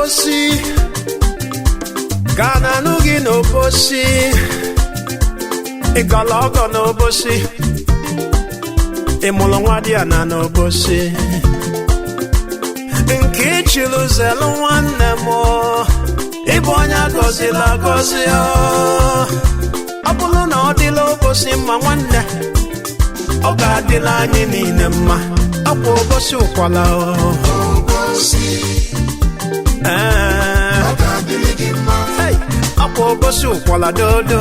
Obosi ka na-anụ gị n'Obosi, ịgọlọ ọgọ n'Obosi, ị mụrụ nwa dị ya na n'Obosi, nke ichiri zelu nwanne m, ịbụ onye agọzila agọzi. Ọ bụrụ na ọ dịla Obosi mma nwanne, ọ ga-adịla anyị niile mma. Akwa Obosi ụkwala. Ee, akwa Obosi ụkwala dodo,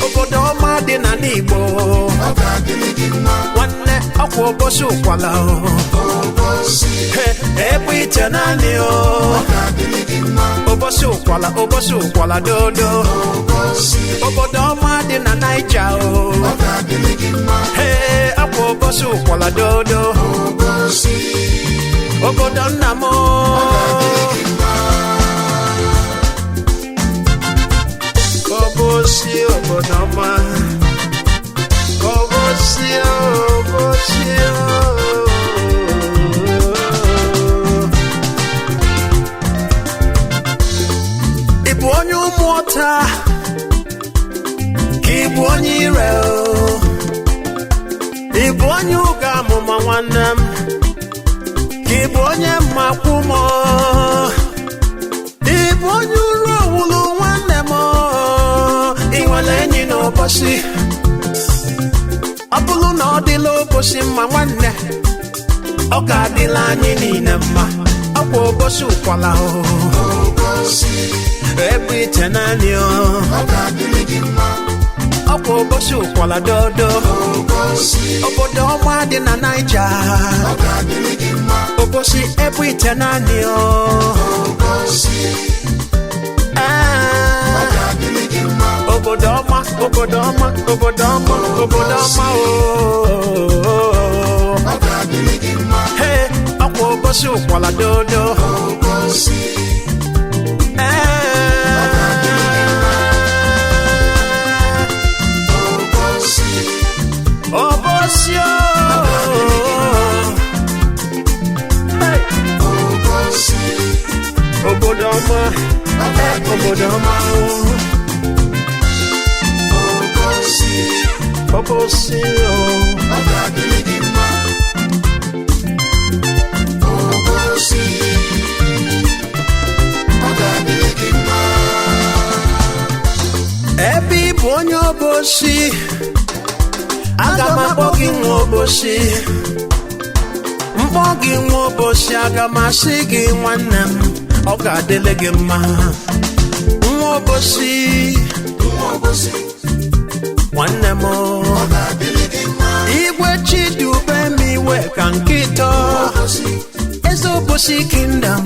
obodo ọma dị na n'Igbo nwanne. Akwa Obosi ụkwala, ebe ite naanị o. Obosi ụkwala, Obosi ụkwala dodo, obodo ọma dị na Naija o. Ee, akwa Obosi ụkwala dodo, obodo nna m. Obosi obodo ọma, Obosi, Obosi. Ị bụ onye ụmụọta ka ị bụ onye ire o? Ị bụ onye ụga amụma nwanne m, ka ị bụ onye mmakwụmọ? Ị bụ onye uru owulu nwanne m? Ị nwere enyi n'Obosi? Ọ bụrụ na ọ dịla Obosi mma nwanne, ọ ga-adịla anyị niile mma. Ọkwa Obosi ụkwala o, ebe ite naanị o. Ọkwa Obosi ụkwala dodo, obodo ọma dị na Naija. Obosi ebe ite naanị o. Obodo ọma, obodo ọma, obodo ọma, obodo ọma o. Hey, ọkwa Obosi ụkwala dodo. Obosi o. Hey. Obodo ọma, obodo ọma o. Obosi o. Ebe ị bụ onye Obosi, aga m akpọ gị nwa Obosi. Mkpọ gị nwa Obosi, aga m asị gị nwanne m, ọ ga-adịlị gị mma. Nwa Obosi, nwanne m, igwe Chidube m iwe ka nkịtọ eze Obosi kingdom,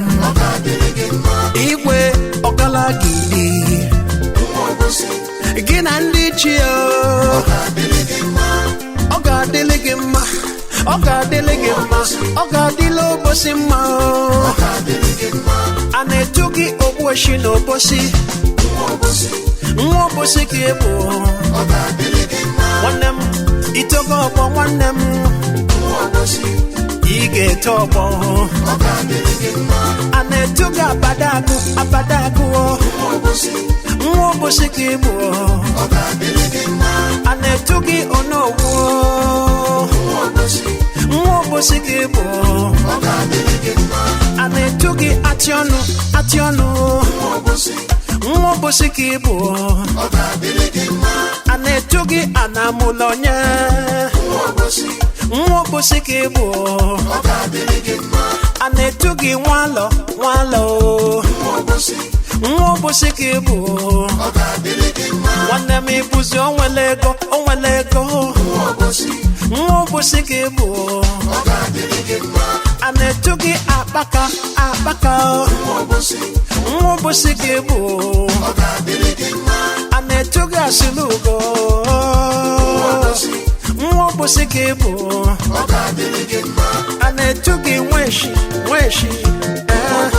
igwe ọgalagidi gị na ndị chi o. Ọ ga-adịlị gị mma, ọ ga-adịlị gị mma, ọ ga-adịlị Obosi mma o. A na-etu gị ogbueshi na Obosi, nwa Obosi ka ị bụ nwanne m. Itogo ọgbọ nwanne m, ị ga-eto ọgbọ. A na-etu gị abada agụ, abada agụ o. Nwa Obosi ka ị bụ. A na-etu gị onowu o. Nwa Obosi ka ị bụ. A na-etu gị atị ọnụ, atị ọnụ. Nwa Obosi ka ị bụ. A na-etu gị anamụlọnye. Nwa Obosi ka ị bụ. A na-etu gị nwalọ, nwalọ o. Nwa Obosi ka ị bụ nwanne m. Ịbụzi onwere ego, onwere ego. Nwa Obosi ka ị bụ. A na-etu gị akpaka, akpaka o. Nwa Obosi ka ị bụ. A na-etu gị asịrị ugo. Nwa Obosi ka ị bụ. A na-etu gị nweshi, nweshi. Ee.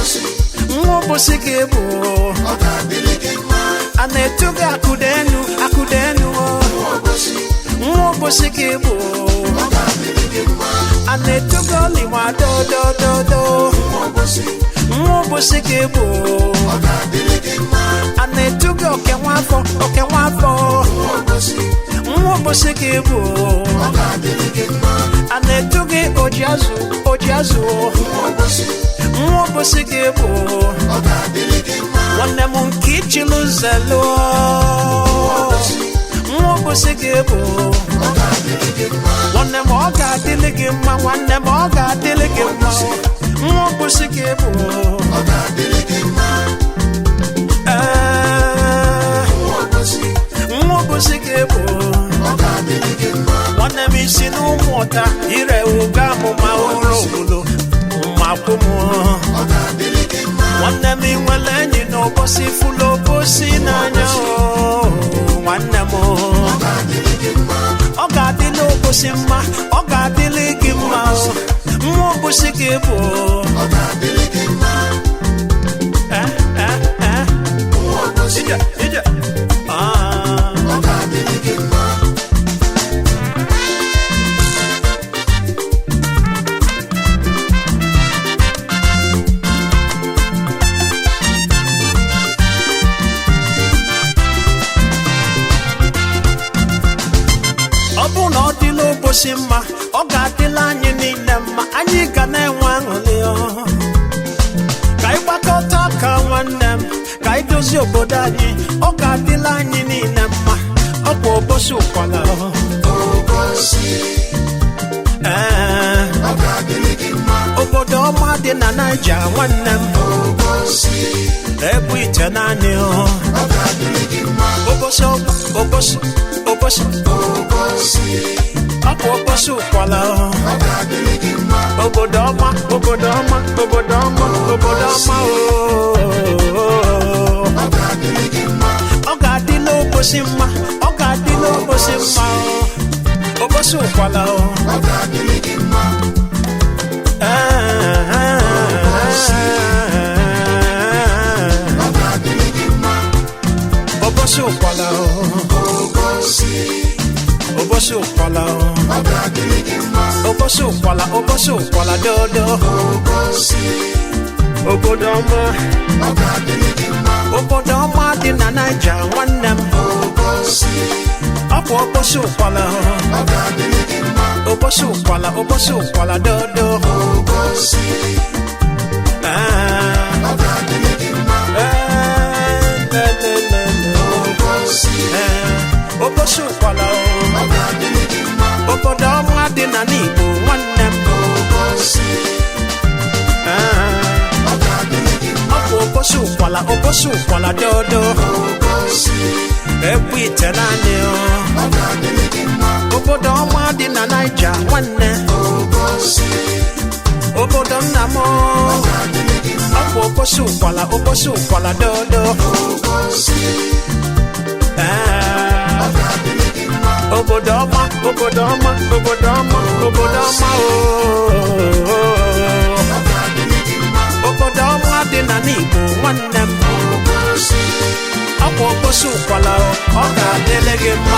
Nwa Obosi ka ị bụ. A na-etu gị akụdenu, akụdenu o. Nwa Obosi ka ị bụ. A na-etu gị oliwa dodododo. Nwa ụbọchị ka ị bụ. Ọ ga-adịrị gị mma. A na-etu gị oke nwafọ, oke nwafọ. Nwa ụbọchị. Nwa ụbọchị ka ị bụ. Ọ ga-adịrị gị mma. A na-etu gị oji azụ, oji azụ. Nwa ụbọchị. Nwa ụbọchị ka ị bụ. Ọ ga-adịrị gị mma. Nwanne m nke ichilu zelu. Nwa ụbọchị ka ị bụ. Ọ ga-adịrị gị mma. Nwanne m, ọ ga-adịlị gị mma. Nwanne m, ọ ga-adịlị gị mma. Nwa ụbọchị ka ị bụ. Ọ ga-adịrị gị mma. Ee, Nwa ụbọchị. nwa ụbọchị ka ị bụ. Ọ ga-adịrị gị mma. Nwanne m, isi n'ụmụ ọta ire ugo amụma ụrụ obodo makwụ m. Ọ ga-adịrị gị mma. Nwanne m, ị nwere enyi n'ụbọchị fụlụ obosi n'anya o, nwanne m. Ọ ga-adịrị gị mma. Ọ ga-adịlị obosi mma, ọ ga-adịlị gị mma o. Nwa obosi ka ị bụ. Ọ ga-adịrị gị mma. Eh, eh, eh. Nwa ụbọchị. Ije, ije. Ah. Ọ ga-adịrị gị mma. Ọ bụrụ na ọ dịla ụbọchị mma, ọ ga-adịla anyị niile mma. Anyị ga na-enwe aṅụrị ọ. Ka anyị gbakọta aka, nwanne m, ka anyị dozie obodo anyị. Ọ ga-adịla anyị niile mma. Ọ bụ ụbọchị ụkwala ọ. Ụbọchị. Ee, Ọ ga-adịrị gị mma. obodo ọma dị na Naija, nwanne m. Ụbọchị. Ebu ite naanị ọ. Ọ ga-adịrị gị mma. Ụbọchị, ụbọchị, ụbọchị. Ụbọchị. Ọ bụ ụbọchị ụkwala ọ. Ọ ga-adịrị gị mma. Obodo ọma, obodo ọma, obodo ọma, obodo ọma ooo. Ọ ga-adịrị gị mma. Ọ ga-adịla ụbọchị mma, ọ ga-adịla ụbọchị mma o. Ụbọchị ụkwala o. Ọ ga-adịrị gị mma. Ọ ga-adịrị gị mma. Ụbọchị ụkwala o. Ụbọchị. Ụbọchị ụkwala o. Ọ ga-adịrị gị mma. Ụbọchị ụkwala, ụbọchị ụkwala dodo. Ụbọchị. Obodo ọma. Ọ ga-adịrị gị mma. Obodo ọma dị na Naija, nwanne m. Ụbọchị. Ọ bụ ụbọchị ụkwala o. Ọ ga-adịrị gị mma. Ụbọchị ụkwala, ụbọchị ụkwala dodo. Ụbọchị. Ah, Ọ ga-adịrị gị mma. eh, le, le, le, le. Ụbọchị. Eh, ụbọchị ụkwala o. Ọ ga-adịrị gị mma. Obodo ọma dị na n'Igbo, nwanne m. Ụbọchị. Ah, Ọ ga-adịrị gị mma. ọ bụ ụbọchị ụkwala, ụbọchị ụkwala dodo. Ụbọchị. Egwu ite naanị o. Ọ ga-adịrị gị mma. Obodo ọma dị na Naija, nwanne. Ụbọchị. Obodo nna m. Ọ ga-adịrị gị mma. Ọ bụ ụbọchị ụkwala, ụbọchị ụkwala dodo. Ụbọchị. Ah, Ọ ga-adịrị gị mma. Obodo ọma, obodo ọma, obodo ọma, obodo ọma ooo. Ọ ga-adịrị gị mma. Obodo ọma dị na n'Igbo, nwanne m. Ụbọchị. Ọ bụ ụbọchị ụkwala o, ọ ga-adịrị gị mma.